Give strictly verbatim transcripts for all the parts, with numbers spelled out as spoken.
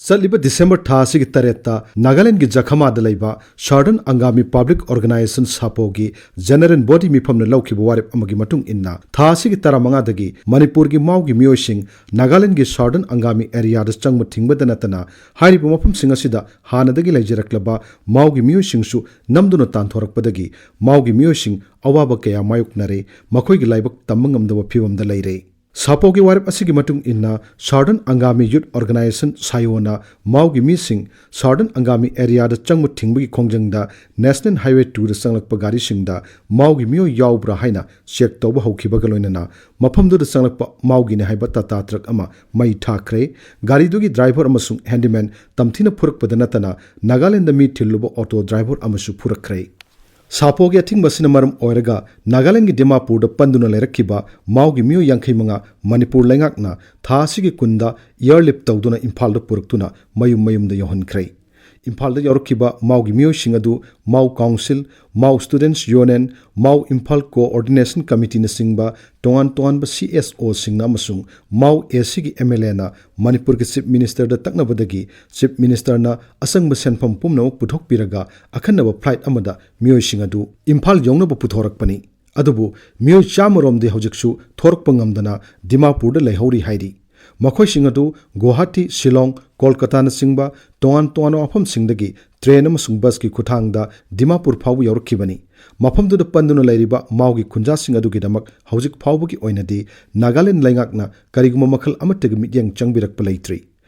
ꯆꯠꯂꯤꯕ ꯗꯤꯁꯦꯝꯕꯔ ꯊꯥ ꯑꯁꯤꯒꯤ ꯇꯔꯦꯠꯇ ꯅꯥꯒꯥꯂꯦꯟꯗꯒꯤ ꯖꯈꯃꯥꯗ ꯂꯩꯕ ꯁꯥꯔꯗꯟ Angami public organisation, ꯁꯥꯄꯣꯒꯤ general body ꯃꯤꯐꯝꯅ ꯂꯧꯈꯤꯕ ꯋꯥꯔꯦꯞ ꯑꯃꯒꯤ ꯃꯇꯨꯡ ꯏꯟꯅ, ꯊꯥ ꯑꯁꯤꯒꯤ ꯇꯔꯥꯃꯉꯥꯗꯒꯤ ꯃꯅꯤꯄꯨꯔꯒꯤ ꯃꯥꯎꯒꯤ ꯃꯤꯑꯣꯏꯁꯤꯡ ꯅꯥꯒꯥꯂꯦꯟꯗꯒꯤ ꯁꯥꯔꯗꯟ ꯑꯪꯒꯥꯃꯤ ꯑꯦꯔꯤꯌꯥꯗ ꯆꯪꯕ ꯊꯤꯡꯕꯗ ꯅꯠꯇꯅ, ꯍꯥꯏꯔꯤꯕ ꯃꯐꯝꯁꯤꯡ ꯑꯁꯤꯗ ꯍꯥꯟꯅꯗꯒꯤ ꯂꯩꯖꯔꯛꯂꯕ ꯃꯥꯎꯒꯤ ꯃꯤꯑꯣꯏꯁꯤꯡꯁꯨ ꯅꯝꯗꯨꯅ ꯇꯥꯟꯊꯣꯔꯛꯄꯗꯒꯤ ꯃꯥꯎꯒꯤ ꯃꯤꯑꯣꯏꯁꯤꯡ ꯑꯋꯥꯕ ꯀꯌꯥ ꯃꯥꯌꯣꯛꯅꯔꯦ, ꯃꯈꯣꯏꯒꯤ ꯂꯥꯏꯕꯛ ꯇꯝꯕ ꯉꯝꯗꯕ ꯐꯤꯕꯝꯗ ꯂꯩꯔꯦ꯫ ꯁꯥꯄꯣꯒꯤ ꯋꯥꯔꯦꯞ ꯑꯁꯤꯒꯤ ꯃꯇꯨꯡ ꯏꯟꯅ, ꯁꯥꯔꯗꯟ ꯑꯪꯒꯥꯃꯤ ꯌꯨꯠ ꯑꯣꯔꯒꯅꯥꯏꯖꯦꯁꯟ, ꯁꯥꯌꯣꯅ ꯃꯥꯎꯒꯤ ꯃꯤꯁꯤꯡ ꯁꯥꯔꯗꯟ ꯑꯪꯒꯥꯃꯤ ꯑꯦꯔꯤꯌꯥꯗ ꯆꯪꯕ ꯊꯤꯡꯕꯒꯤ ꯈꯣꯡꯖꯪꯗ ꯅꯦꯁꯅꯦꯜ ꯍꯥꯏꯋꯦ ꯇꯨꯗ ꯆꯪꯂꯛꯄ ꯒꯥꯔꯤꯁꯤꯡꯗ ꯃꯥꯎꯒꯤ ꯃꯤꯑꯣꯏ ꯌꯥꯎꯕ꯭ꯔꯥ ꯍꯥꯏꯅ ꯆꯦꯛ ꯇꯧꯕ ꯍꯧꯈꯤꯕꯒ ꯂꯣꯏꯅꯅ, ꯃꯐꯝꯗꯨꯗ ꯆꯪꯂꯛꯄ ꯃꯥꯎꯒꯤꯅꯤ ꯍꯥꯏꯕ ꯇꯥꯇꯥ ꯇ꯭ꯔꯛ ꯑꯃ ꯃꯩ ꯊꯥꯈ꯭ꯔꯦ꯫ ꯒꯥꯔꯤꯗꯨꯒꯤ ꯗ꯭ꯔꯥꯏꯚꯔ ꯑꯃꯁꯨꯡ ꯍꯦꯟꯗꯤꯃꯦꯟ ꯇꯝꯊꯤꯅ ꯐꯨꯔꯛꯄꯗ ꯅꯠꯇꯅ, ꯅꯥꯒꯥꯂꯦꯟꯗ ꯃꯤ ꯊꯤꯜꯂꯨꯕ ꯑꯣꯇꯣ ꯗ꯭ꯔꯥꯏꯚꯔ ꯑꯃꯁꯨ ꯐꯨꯔꯛꯈ꯭ꯔꯦ꯫ ꯁꯥꯄꯣꯒꯤ ꯑꯊꯤꯡꯕ ꯑꯁꯤꯅ ꯃꯔꯝ ꯑꯣꯏꯔꯒ ꯅꯥꯒꯥꯂꯦꯟꯗꯒꯤ ꯗꯤꯃꯥꯄꯨꯔꯗ ꯄꯟꯗꯨꯅ ꯂꯩꯔꯛꯈꯤꯕ ꯃꯥꯎꯒꯤ ꯃꯤꯑꯣꯏ ꯌꯥꯡꯈꯩ ꯃꯉꯥ ꯃꯅꯤꯄꯨꯔ ꯂꯩꯉꯥꯛꯅ ꯊꯥ ꯑꯁꯤꯒꯤ ꯀꯨꯟꯗ ꯏꯌꯔꯂꯤꯐ ꯇꯧꯗꯨꯅ ꯏꯝꯐꯥꯜꯗ ꯄꯨꯔꯛꯇꯨꯅ ꯃꯌꯨꯝ ꯃꯌꯨꯝꯗ ꯌꯧꯍꯟꯈ꯭ꯔꯦ꯫ ꯏꯝꯐꯥꯜꯗ ꯌꯧꯔꯛꯈꯤꯕ ꯃꯥꯎꯒꯤ ꯃꯤꯑꯣꯏꯁꯤꯡ ꯑꯗꯨ ꯃꯥꯎ ꯀꯥꯎꯟꯁꯤꯜ, ꯃꯥꯎ ꯁ꯭ꯇꯨꯗꯦꯟꯠꯁ ꯌꯨꯅꯤꯌꯟ, ꯃꯥꯎ ꯏꯝꯐꯥꯜ ꯀꯣꯑꯣꯔꯗꯤꯅꯦꯁꯟ ꯀꯃꯤꯇꯤꯅꯆꯤꯡꯕ ꯇꯣꯉꯥꯟ ꯇꯣꯉꯥꯟꯕ ꯁꯤ ꯑꯦꯁ ꯑꯣꯁꯤꯡꯅ ꯑꯃꯁꯨꯡ ꯃꯥꯎ ꯑꯦ ꯁꯤꯒꯤ ꯑꯦꯝ ꯑꯦꯜ ꯑꯦꯅ ꯃꯅꯤꯄꯨꯔꯒꯤ ꯆꯤꯐ ꯃꯤꯅꯤꯁꯇꯔꯗ ꯇꯛꯅꯕꯗꯒꯤ ꯆꯤꯐ ꯃꯤꯅꯤꯁꯇꯔꯅ ꯑꯁꯪꯕ ꯁꯦꯟꯐꯝ ꯄꯨꯝꯅꯃꯛ ꯄꯨꯊꯣꯛꯄꯤꯔꯒ ꯑꯈꯟꯅꯕ ꯐ꯭ꯂꯥꯏꯠ ꯑꯃꯗ ꯃꯤꯑꯣꯏꯁꯤꯡ ꯑꯗꯨ ꯏꯝꯐꯥꯜ ꯌꯧꯅꯕ ꯄꯨꯊꯣꯔꯛꯄꯅꯤ꯫ ꯑꯗꯨꯕꯨ ꯃꯤꯑꯣꯏ ꯆꯥꯝꯃ ꯔꯣꯝꯗꯤ ꯍꯧꯖꯤꯛꯁꯨ ꯊꯣꯔꯛꯄ ꯉꯝꯗꯅ ꯗꯤꯃꯥꯄꯨꯔꯗ ꯂꯩꯍꯧꯔꯤ ꯍꯥꯏꯔꯤ꯫ ꯃꯈꯣꯏꯁꯤꯡ ꯑꯗꯨ ꯒꯨꯋꯥꯍꯥꯇꯤ, ꯁꯤꯂꯣꯡ, ꯀꯣꯜꯀꯇꯥꯅꯆꯤꯡꯕ ꯇꯣꯉꯥꯟ ꯇꯣꯉꯥꯟꯕ ꯃꯐꯝꯁꯤꯡꯗꯒꯤ ꯇ꯭ꯔꯦꯟ ꯑꯃꯁꯨꯡ ꯕꯁꯀꯤ ꯈꯨꯠꯊꯥꯡꯗ ꯗꯤꯃꯥꯄꯨꯔ ꯐꯥꯎꯕ ꯌꯧꯔꯛꯈꯤꯕꯅꯤ꯫ ꯃꯐꯝꯗꯨꯗ ꯄꯟꯗꯨꯅ ꯂꯩꯔꯤꯕ ꯃꯥꯎꯒꯤ ꯈꯨꯟꯖꯥꯁꯤꯡ ꯑꯗꯨꯒꯤꯗꯃꯛ ꯍꯧꯖꯤꯛ ꯐꯥꯎꯕꯒꯤ ꯑꯣꯏꯅꯗꯤ ꯅꯥꯒꯥꯂꯦꯟ ꯂꯩꯉꯥꯛꯅ ꯀꯔꯤꯒꯨꯝꯕ ꯃꯈꯜ ꯑꯃꯠꯇꯒꯤ ꯃꯤꯠꯌꯦꯡ ꯆꯪꯕꯤꯔꯛꯄ ꯂꯩꯇ꯭ꯔꯤ꯫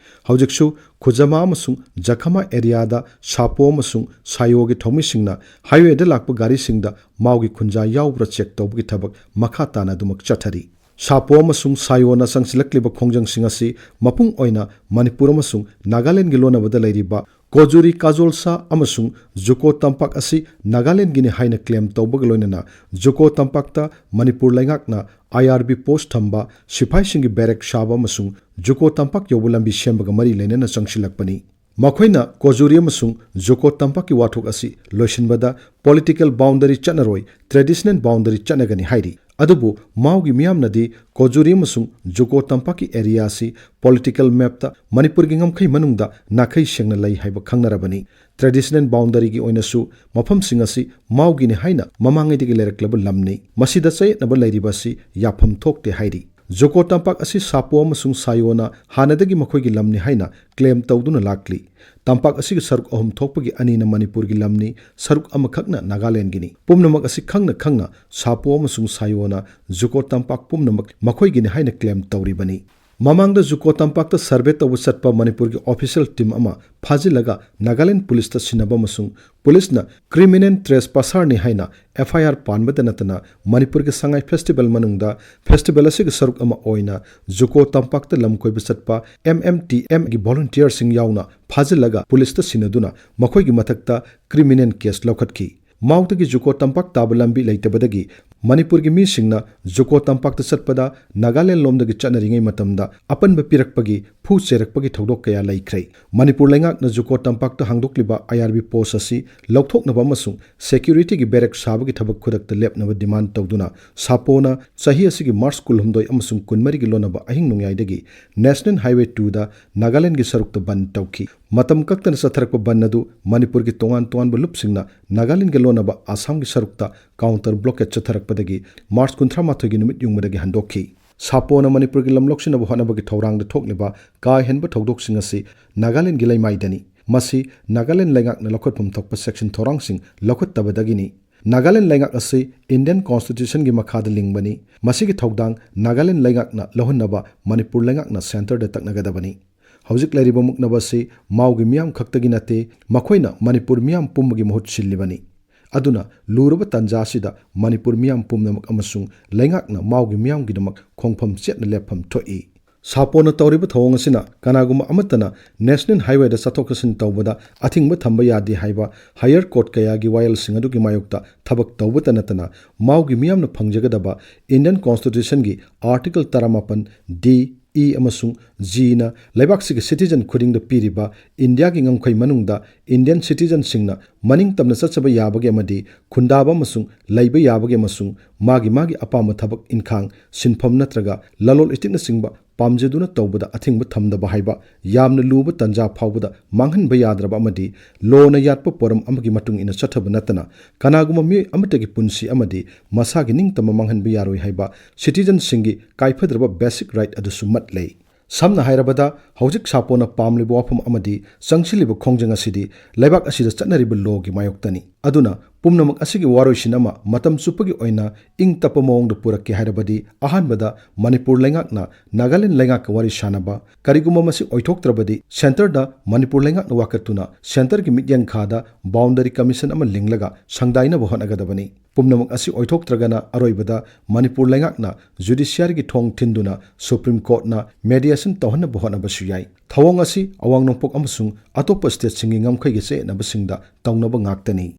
ꯍꯧꯖꯤꯛꯁꯨ ꯈꯨꯖꯃꯥ ꯑꯃꯁꯨꯡ ꯖꯈꯃꯥ ꯑꯦꯔꯤꯌꯥꯗ ꯁꯥꯄꯣ ꯑꯃꯁꯨꯡ ꯁꯥꯌꯣꯒꯤ ꯊꯧꯃꯤꯁꯤꯡꯅ ꯍꯥꯏꯋꯦꯗ ꯂꯥꯛꯄ ꯒꯥꯔꯤꯁꯤꯡꯗ ꯃꯥꯎꯒꯤ ꯈꯨꯟꯖꯥ ꯌꯥꯎꯕ꯭ꯔꯥ ꯆꯦꯛ ꯇꯧꯕꯒꯤ ꯊꯕꯛ ꯃꯈꯥ ꯇꯥꯅ ꯑꯗꯨꯃꯛ ꯆꯠꯊꯔꯤ꯫ ꯁꯥꯄꯣ ꯑꯃꯁꯨꯡ ꯁꯥꯌꯣꯅ ꯆꯪꯁꯤꯜꯂꯛꯂꯤꯕ ꯈꯣꯡꯖꯪꯁꯤꯡ ꯑꯁꯤ ꯃꯄꯨꯡ ꯑꯣꯏꯅ ꯃꯅꯤꯄꯨꯔ ꯑꯃꯁꯨꯡ ꯅꯥꯒꯥꯂꯦꯟꯒꯤ ꯂꯣꯟꯅꯕꯗ ꯂꯩꯔꯤꯕ ꯀꯣꯖꯨꯔꯤ ꯀꯥꯖꯣꯜꯁꯥ ꯑꯃꯁꯨꯡ ꯖꯨꯀꯣ ꯇꯝꯄꯥꯛ ꯑꯁꯤ ꯅꯥꯒꯥꯂꯦꯟꯒꯤꯅꯤ ꯍꯥꯏꯅ ꯀ꯭ꯂꯦꯝ ꯇꯧꯕꯒ ꯂꯣꯏꯅꯅ, ꯖꯨꯀꯣ ꯇꯝꯄꯥꯛꯇ ꯃꯅꯤꯄꯨꯔ ꯂꯩꯉꯥꯛꯅ ꯑꯥꯏ ꯑꯥꯔ ꯕꯤ ꯄꯣꯁ꯭ꯠ ꯊꯝꯕ, ꯁꯤꯐꯥꯏꯁꯤꯡꯒꯤ ꯕꯦꯔꯦꯛ ꯁꯥꯕ ꯑꯃꯁꯨꯡ ꯖꯨꯀꯣ ꯇꯝꯄꯥꯛ ꯌꯧꯕ ꯂꯝꯕꯤ ꯁꯦꯝꯕꯒ ꯃꯔꯤ ꯂꯩꯅꯅ ꯆꯪꯁꯤꯜꯂꯛꯄꯅꯤ꯫ ꯃꯈꯣꯏꯅ ꯀꯣꯖꯨꯔꯤ ꯑꯃꯁꯨꯡ ꯖꯨꯀꯣ ꯇꯝꯄꯥꯛꯀꯤ ꯋꯥꯊꯣꯛ ꯑꯁꯤ ꯂꯣꯏꯁꯤꯟꯕꯗ ꯄꯣꯂꯤꯇꯤꯀꯦꯜ ꯕꯥꯎꯟꯗꯔꯤ ꯆꯠꯅꯔꯣꯏ, ꯇ꯭ꯔꯦꯗꯤꯁꯅꯦꯜ ꯕꯥꯎꯟꯗꯔꯤ ꯆꯠꯅꯒꯅꯤ ꯍꯥꯏꯔꯤ꯫ ꯑꯗꯨꯕꯨ ꯃꯥꯎꯒꯤ ꯃꯤꯌꯥꯝꯅꯗꯤ ꯀꯣꯖꯨꯔꯤ ꯑꯃꯁꯨꯡ ꯖꯨꯀꯣ ꯇꯝꯄꯥꯛꯀꯤ ꯑꯦꯔꯤꯌꯥ ꯑꯁꯤ ꯄꯣꯂꯤꯇꯤꯀꯦꯜ ꯃꯦꯞꯇ ꯃꯅꯤꯄꯨꯔꯒꯤ ꯉꯝꯈꯩ ꯃꯅꯨꯡꯗ ꯅꯥꯈꯩ ꯁꯦꯡꯅ ꯂꯩ ꯍꯥꯏꯕ ꯈꯪꯅꯔꯕꯅꯤ꯫ ꯇ꯭ꯔꯦꯗꯤꯁꯅꯦꯜ ꯕꯥꯎꯟꯗꯔꯤꯒꯤ ꯑꯣꯏꯅꯁꯨ ꯃꯐꯝꯁꯤꯡ ꯑꯁꯤ ꯃꯥꯎꯒꯤꯅꯤ ꯍꯥꯏꯅ ꯃꯃꯥꯡꯉꯩꯗꯒꯤ ꯂꯩꯔꯛꯂꯕ ꯂꯝꯅꯤ꯫ ꯃꯁꯤꯗ ꯆꯌꯦꯠꯅꯕ ꯂꯩꯔꯤꯕ ꯑꯁꯤ ꯌꯥꯐꯝ ꯊꯣꯛꯇꯦ ꯍꯥꯏꯔꯤ꯫ ꯖꯨꯀꯣ ꯇꯝꯄꯥꯛ ꯑꯁꯤ ꯁꯥꯄꯣ ꯑꯃꯁꯨꯡ ꯁꯥꯌꯣꯅ ꯍꯥꯟꯅꯗꯒꯤ ꯃꯈꯣꯏꯒꯤ ꯂꯝꯅꯤ ꯍꯥꯏꯅ ꯀ꯭ꯂꯦꯝ ꯇꯧꯗꯨꯅ ꯂꯥꯛꯂꯤ꯫ ꯇꯝꯄꯥꯛ ꯑꯁꯤꯒꯤ ꯁꯔꯨꯛ ꯑꯍꯨꯝ ꯊꯣꯛꯄꯒꯤ ꯑꯅꯤꯅ ꯃꯅꯤꯄꯨꯔꯒꯤ ꯂꯝꯅꯤ, ꯁꯔꯨꯛ ꯑꯃꯈꯛꯅ ꯅꯥꯒꯥꯂꯦꯟꯒꯤꯅꯤ꯫ ꯄꯨꯝꯅꯃꯛ ꯑꯁꯤ ꯈꯪꯅ ꯈꯪꯅ ꯁꯥꯄꯣ ꯑꯃꯁꯨꯡ ꯁꯥꯌꯣꯅ ꯖꯨꯀꯣ ꯇꯝꯄꯥꯛ ꯄꯨꯝꯅꯃꯛ ꯃꯈꯣꯏꯒꯤꯅꯤ ꯍꯥꯏꯅ ꯀ꯭ꯂꯦꯝ ꯇꯧꯔꯤꯕꯅꯤ꯫ ꯃꯃꯥꯡꯗ ꯖꯨꯀꯣ ꯇꯝꯄꯥꯛꯇ ꯁꯔꯚꯦ ꯇꯧꯕ ꯆꯠꯄ ꯃꯅꯤꯄꯨꯔꯒꯤ ꯑꯣꯐꯤꯁꯤꯌꯦꯜ ꯇꯤꯝ ꯑꯃ ꯐꯥꯖꯤꯜꯂꯒ ꯅꯥꯒꯥꯂꯦꯟ ꯄꯨꯂꯤꯁꯇ ꯁꯤꯟꯅꯕ ꯑꯃꯁꯨꯡ ꯄꯨꯂꯤꯁꯅ ꯀ꯭ꯔꯤꯃꯤꯅꯦꯜ ꯇ꯭ꯔꯦꯁꯄꯥꯁꯔꯅꯤ ꯍꯥꯏꯅ ꯑꯦꯐ ꯑꯥꯏ ꯑꯥꯔ ꯄꯥꯟꯕꯗ ꯅꯠꯇꯅ ꯃꯅꯤꯄꯨꯔꯒꯤ ꯁꯉꯥꯏ ꯐꯦꯁꯇꯤꯚꯦꯜ ꯃꯅꯨꯡꯗ ꯐꯦꯁꯇꯤꯚꯦꯜ ꯑꯁꯤꯒꯤ ꯁꯔꯨꯛ ꯑꯃ ꯑꯣꯏꯅ ꯖꯨꯀꯣ ꯇꯝꯄꯥꯛꯇ ꯂꯝ ꯀꯣꯏꯕ ꯆꯠꯄ ꯑꯦꯝ ꯑꯦꯝ ꯇꯤ ꯑꯦꯝꯒꯤ ꯚꯣꯂꯨꯟꯇꯤꯌꯔꯁꯤꯡ ꯌꯥꯎꯅ ꯐꯥꯖꯤꯜꯂꯒ ꯄꯨꯂꯤꯁꯇ ꯁꯤꯟꯅꯗꯨꯅ ꯃꯈꯣꯏꯒꯤ ꯃꯊꯛꯇ ꯀ꯭ꯔꯤꯃꯤꯅꯦꯜ ꯀꯦꯁ ꯂꯧꯈꯠꯈꯤ꯫ ꯃꯥꯎꯗꯒꯤ ꯖꯨꯀꯣ ꯇꯝꯄꯥꯛ ꯇꯥꯕ ꯂꯝꯕꯤ ꯂꯩꯇꯕꯗꯒꯤ ꯃꯅꯤꯄꯨꯔꯒꯤ ꯃꯤꯁꯤꯡꯅ ꯖꯨꯀꯣ ꯇꯝꯄꯥꯛꯇ ꯆꯠꯄꯗ ꯅꯥꯒꯥꯂꯦꯟ ꯂꯣꯝꯗꯒꯤ ꯆꯠꯅꯔꯤꯉꯩ ꯃꯇꯝꯗ ꯑꯄꯟꯕ ꯄꯤꯔꯛꯄꯒꯤ ꯐꯨ ꯆꯦꯔꯛꯄꯒꯤ ꯊꯧꯗꯣꯛ ꯀꯌꯥ ꯂꯩꯈ꯭ꯔꯦ꯫ ꯃꯅꯤꯄꯨꯔ ꯂꯩꯉꯥꯛꯅ ꯖꯨꯀꯣ ꯇꯝꯄꯥꯛꯇ ꯍꯥꯡꯗꯣꯛꯂꯤꯕ ꯑꯥꯏ ꯑꯥꯔ ꯕꯤ ꯄꯣꯁ ꯑꯁꯤ ꯂꯧꯊꯣꯛꯅꯕ ꯑꯃꯁꯨꯡ ꯁꯦꯀ꯭ꯌꯨꯔꯤꯇꯤꯒꯤ ꯕꯦꯔꯦꯛ ꯁꯥꯕꯒꯤ ꯊꯕꯛ ꯈꯨꯗꯛꯇ ꯂꯦꯞꯅꯕ ꯗꯤꯃꯥꯟ ꯇꯧꯗꯨꯅ ꯁꯥꯄꯣꯅ ꯆꯍꯤ ꯑꯁꯤꯒꯤ ꯃꯥꯔꯆ ꯀꯨꯟꯍꯨꯝꯗꯣꯏ ꯑꯃꯁꯨꯡ ꯀꯨꯟꯃꯔꯤꯒꯤ ꯂꯣꯟꯅꯕ ꯑꯍꯤꯡ ꯅꯣꯡꯌꯥꯏꯗꯒꯤ ꯅꯦꯁꯅꯦꯜ ꯍꯥꯏꯋꯦ ꯇꯨꯗ ꯅꯥꯒꯥꯂꯦꯟꯒꯤ ꯁꯔꯨꯛꯇ ꯕꯟ ꯇꯧꯈꯤ꯫ ꯃꯇꯝ ꯀꯛꯇꯅ ꯆꯠꯊꯔꯛꯄ ꯕꯟ ꯑꯗꯨ ꯃꯅꯤꯄꯨꯔꯒꯤ ꯇꯣꯉꯥꯟ ꯇꯣꯉꯥꯟꯕ ꯂꯨꯞꯁꯤꯡꯅ ꯅꯥꯒꯥꯂꯦꯟꯒꯤ ꯂꯣꯟꯅꯕ ꯑꯁꯥꯝꯒꯤ ꯁꯔꯨꯛꯇ ꯀꯥꯎꯟꯇꯔ ꯕ꯭ꯂꯣꯀꯦꯗ ꯆꯠꯊꯔꯛꯄꯗꯒꯤ ꯃꯥꯔꯆ ꯀꯨꯟꯊ꯭ꯔꯥ ꯃꯥꯊꯣꯏꯒꯤ ꯅꯨꯃꯤꯠ ꯌꯨꯡꯕꯗꯒꯤ ꯍꯟꯗꯣꯛꯈꯤ꯫ ꯁꯥꯄꯣꯅ ꯃꯅꯤꯄꯨꯔꯒꯤ ꯂꯝ ꯂꯧꯁꯤꯟꯅꯕ ꯍꯣꯠꯅꯕꯒꯤ ꯊꯧꯔꯥꯡꯗ ꯊꯣꯛꯂꯤꯕ ꯀꯥ ꯍꯦꯟꯕ ꯊꯧꯗꯣꯛꯁꯤꯡ ꯑꯁꯤ ꯅꯥꯒꯥꯂꯦꯟꯒꯤ ꯂꯩꯃꯥꯏꯗꯅꯤ꯫ ꯃꯁꯤ ꯅꯥꯒꯥꯂꯦꯟ ꯂꯩꯉꯥꯛꯅ ꯂꯧꯈꯠꯐꯝ ꯊꯣꯛꯄ ꯁꯦꯛꯁꯟ ꯊꯧꯔꯥꯡꯁꯤꯡ ꯂꯧꯈꯠꯇꯕꯗꯒꯤꯅꯤ꯫ ꯅꯥꯒꯥꯂꯦꯟ ꯂꯩꯉꯥꯛ ꯑꯁꯤ ꯏꯟꯗꯤꯌꯟ ꯀꯣꯟꯁꯇꯤꯇ꯭ꯌꯨꯁꯟꯒꯤ ꯃꯈꯥꯗ ꯂꯤꯡꯕꯅꯤ꯫ ꯃꯁꯤꯒꯤ ꯊꯧꯗꯥꯡ ꯅꯥꯒꯥꯂꯦꯟ ꯂꯩꯉꯥꯛꯅ ꯂꯧꯍꯟꯅꯕ ꯃꯅꯤꯄꯨꯔ ꯂꯩꯉꯥꯛꯅ ꯁꯦꯟꯇꯔꯗ ꯇꯛꯅꯒꯗꯕꯅꯤ꯫ ꯍꯧꯖꯤꯛ ꯂꯩꯔꯤꯕ ꯃꯨꯛꯅꯕ ꯑꯁꯤ ꯃꯥꯎꯒꯤ ꯃꯤꯌꯥꯝ ꯈꯛꯇꯒꯤ ꯅꯠꯇꯦ, ꯃꯈꯣꯏꯅ ꯃꯅꯤꯄꯨꯔ ꯃꯤꯌꯥꯝ ꯄꯨꯝꯕꯒꯤ ꯃꯍꯨꯠ ꯁꯤꯜꯂꯤꯕꯅꯤ꯫ ꯑꯗꯨꯅ ꯂꯨꯔꯕ ꯇꯥꯟꯖꯥ ꯑꯁꯤꯗ ꯃꯅꯤꯄꯨꯔ ꯃꯤꯌꯥꯝ ꯄꯨꯝꯅꯃꯛ ꯑꯃꯁꯨꯡ ꯂꯩꯉꯥꯛꯅ ꯃꯥꯎꯒꯤ ꯃꯤꯌꯥꯝꯒꯤꯗꯃꯛ ꯈꯣꯡꯐꯝ ꯆꯦꯠꯅ ꯂꯦꯞꯐꯝ ꯊꯣꯛꯏ꯫ ꯁꯥꯄꯣꯅ ꯇꯧꯔꯤꯕ ꯊꯧꯑꯣꯡ ꯑꯁꯤꯅ ꯀꯅꯥꯒꯨꯝꯕ ꯑꯃꯠꯇꯅ ꯅꯦꯁꯅꯦꯜ ꯍꯥꯏꯋꯦꯗ ꯆꯠꯊꯣꯛ ꯆꯠꯁꯤꯟ ꯇꯧꯕꯗ ꯑꯊꯤꯡꯕ ꯊꯝꯕ ꯌꯥꯗꯦ ꯍꯥꯏꯕ ꯍꯥꯌꯔ ꯀꯣꯔꯠ ꯀꯌꯥꯒꯤ ꯋꯥꯌꯦꯜꯁꯤꯡ ꯑꯗꯨꯒꯤ ꯃꯥꯌꯣꯛꯇ ꯊꯕꯛ ꯇꯧꯕꯇ ꯅꯠꯇꯅ ꯃꯥꯎꯒꯤ ꯃꯤꯌꯥꯝꯅ ꯐꯪꯖꯒꯗꯕ ꯏꯟꯗꯤꯌꯟ ꯀꯣꯟꯁꯇꯤꯇ꯭ꯌꯨꯁꯟꯒꯤ ꯑꯥꯔꯇꯤꯀꯜ ꯇꯔꯥꯃꯥꯄꯟ ꯗꯤ E ꯑꯃꯁꯨꯡ Gꯅ ꯂꯩꯕꯥꯛꯁꯤꯒꯤ citizen ꯈꯨꯗꯤꯡꯗ ꯄꯤꯔꯤꯕ ꯏꯟꯗꯤꯌꯥꯒꯤ ꯉꯝꯈꯩ ꯃꯅꯨꯡꯗ Indian citizenꯁꯤꯡꯅ ꯃꯅꯤꯡ ꯇꯝꯅ ꯆꯠꯆꯕ ꯌꯥꯕꯒꯤ ꯑꯃꯗꯤ ꯈꯨꯟꯗꯥꯕ ꯑꯃꯁꯨꯡ ꯂꯩꯕ ꯌꯥꯕꯒꯤ ꯑꯃꯁꯨꯡ ꯃꯥꯒꯤ ꯃꯥꯒꯤ ꯑꯄꯥꯝꯕ ꯊꯕꯛ ꯏꯟꯈꯥꯡ, ꯁꯤꯟꯐꯝ ꯅꯠꯇ꯭ꯔꯒ ꯂꯂꯣꯟ ꯏꯇꯤꯛꯅꯆꯤꯡꯕ ꯄꯥꯝꯖꯗꯨꯅ ꯇꯧꯕꯗ ꯑꯊꯤꯡꯕ ꯊꯝꯗꯕ ꯍꯥꯏꯕ ꯌꯥꯝꯅ ꯂꯨꯕ ꯇꯟꯖꯥ ꯐꯥꯎꯕꯗ ꯃꯥꯡꯍꯟꯕ ꯌꯥꯗ꯭ꯔꯕ ꯑꯃꯗꯤ ꯂꯣꯅ ꯌꯥꯠꯄ ꯄꯣꯔꯝ ꯑꯃꯒꯤ ꯃꯇꯨꯡ ꯏꯟꯅ ꯆꯠꯊꯕ ꯅꯠꯇꯅ ꯀꯅꯥꯒꯨꯝꯕ ꯃꯤꯑꯣꯏ ꯑꯃꯠꯇꯒꯤ ꯄꯨꯟꯁꯤ ꯑꯃꯗꯤ ꯃꯁꯥꯒꯤ ꯅꯤꯡꯇꯝꯕ ꯃꯥꯡꯍꯟꯕ ꯌꯥꯔꯣꯏ ꯍꯥꯏꯕ citizenꯁꯤꯡꯒꯤ ꯀꯥꯏꯐꯗ꯭ꯔꯕ basic right ꯑꯗꯨꯁꯨ ꯃꯠ ꯂꯩ꯫ ꯁꯝꯅ ꯍꯥꯏꯔꯕꯗ, ꯍꯧꯖꯤꯛ ꯁꯥꯄꯣꯅ ꯄꯥꯝꯂꯤꯕ ꯋꯥꯐꯝ ꯑꯃꯗꯤ ꯆꯪꯁꯤꯜꯂꯤꯕ ꯈꯣꯡꯖꯪ ꯑꯁꯤꯗꯤ ꯂꯩꯕꯥꯛ ꯑꯁꯤꯗ ꯆꯠꯅꯔꯤꯕ ꯂꯣꯒꯤ ꯃꯥꯌꯣꯛꯇꯅꯤ꯫ ꯑꯗꯨꯅ ꯄꯨꯝꯅꯃꯛ ꯑꯁꯤꯒꯤ ꯋꯥꯔꯣꯏꯁꯤꯟ ꯑꯃ ꯃꯇꯝ ꯆꯨꯞꯄꯒꯤ ꯑꯣꯏꯅ ꯏꯪ ꯇꯞꯄ ꯃꯑꯣꯡꯗ ꯄꯨꯔꯛꯀꯦ ꯍꯥꯏꯔꯕꯗꯤ, ꯑꯍꯥꯟꯕꯗ ꯃꯅꯤꯄꯨꯔ ꯂꯩꯉꯥꯛꯅ ꯅꯥꯒꯥꯂꯦꯟ ꯂꯩꯉꯥꯛꯀ ꯋꯥꯔꯤ ꯁꯥꯅꯕ, ꯀꯔꯤꯒꯨꯝꯕ ꯃꯁꯤ ꯑꯣꯏꯊꯣꯛꯇ꯭ꯔꯕꯗꯤ centreꯗ ꯃꯅꯤꯄꯨꯔ ꯂꯩꯉꯥꯛꯅ ꯋꯥꯀꯠꯇꯨꯅ centreꯒꯤ ꯃꯤꯠꯌꯦꯡ ꯈꯥꯗ boundary commission ꯑꯃ ꯂꯤꯡꯂꯒ ꯁꯪꯗꯥꯏꯅꯕ ꯍꯣꯠꯅꯒꯗꯕꯅꯤ꯫ ꯄꯨꯝꯅꯃꯛ ꯑꯁꯤ ꯑꯣꯏꯊꯣꯛꯇ꯭ꯔꯒꯅ ꯑꯔꯣꯏꯕꯗ ꯃꯅꯤꯄꯨꯔ ꯂꯩꯉꯥꯛꯅ judiciaryꯒꯤ ꯊꯣꯡ ꯊꯤꯟꯗꯨꯅ Supreme Courtꯅ mediation ꯇꯧꯍꯟꯅꯕ ꯍꯣꯠꯅꯕꯁꯨ ꯌꯥꯏ꯫ ꯊꯧꯑꯣꯡ ꯑꯁꯤ ꯑꯋꯥꯡ ꯅꯣꯡꯄꯣꯛ ꯑꯃꯁꯨꯡ ꯑꯇꯣꯞꯄ stateꯁꯤꯡꯒꯤ ꯉꯝꯈꯩꯒꯤ ꯆꯌꯦꯠꯅꯕꯁꯤꯡꯗ ꯇꯧꯅꯕ ꯉꯥꯛꯇꯅꯤ꯫